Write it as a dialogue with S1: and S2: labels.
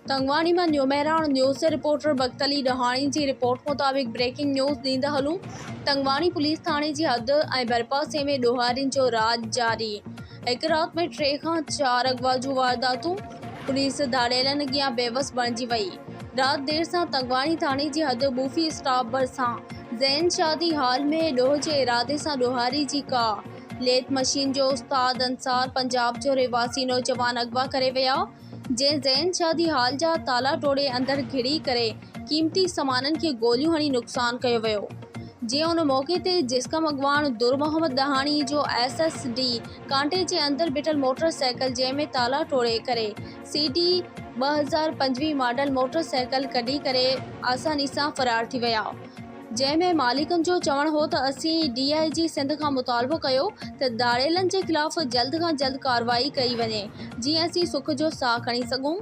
S1: تنگواڻي مان نيو مهراڻ نيوز جي رپورٽر بخت علي ڏهاڻي جي رپورٽ مطابق بريڪنگ نيوز ڏيندا هلون تنگواڻي پوليس ٿاڻي جي حد ۽ ڀرپاسي ۾ ڏوهارين جو راڄ جاري هڪ رات ۾ ٽي کان چار اغوا جون وارداتون پوليس ڌاڙيلن اڳيان بيوس بڻجي وئي رات دير سان تنگواڻي ٿاڻي جي حد بوفي اسٽاپ ڀرسان زين شادي هال ۾ ڏوهه جي ارادي سان ڏوهاري جي ڪا ليٿ مشين جو استاد انصار پنجاب جو رهواسي نوجوان اغوا ڪري ويا جنهن زين شادي هال جا تالا ٽوڙي اندر گهڙي ڪري قيمتي سامانن کي گوليون هڻي نقصان ڪيو ويو جنهن ان موقعي تي جسقم اڳواڻ در محمد ڏاهاڻي جو ايس ايس ڊي ڪانٽي جي اندر بيٺل موٽر سائيڪل جنهن ۾ تالا ٽوڙي ڪري C D 2025 model motor cycle ڪڍي ڪري آساني سان فرار ٿي ويا. جنهن ۾ مالڪن جو چوڻ هو ته اسين ڊي I جي سنڌ کان مطالبو ڪيو ته ڌاڙيلن جي خلاف جلد کان جلد ڪارروائي ڪئي وڃي جيئن اسين سک جو ساهه کڻي سگهون.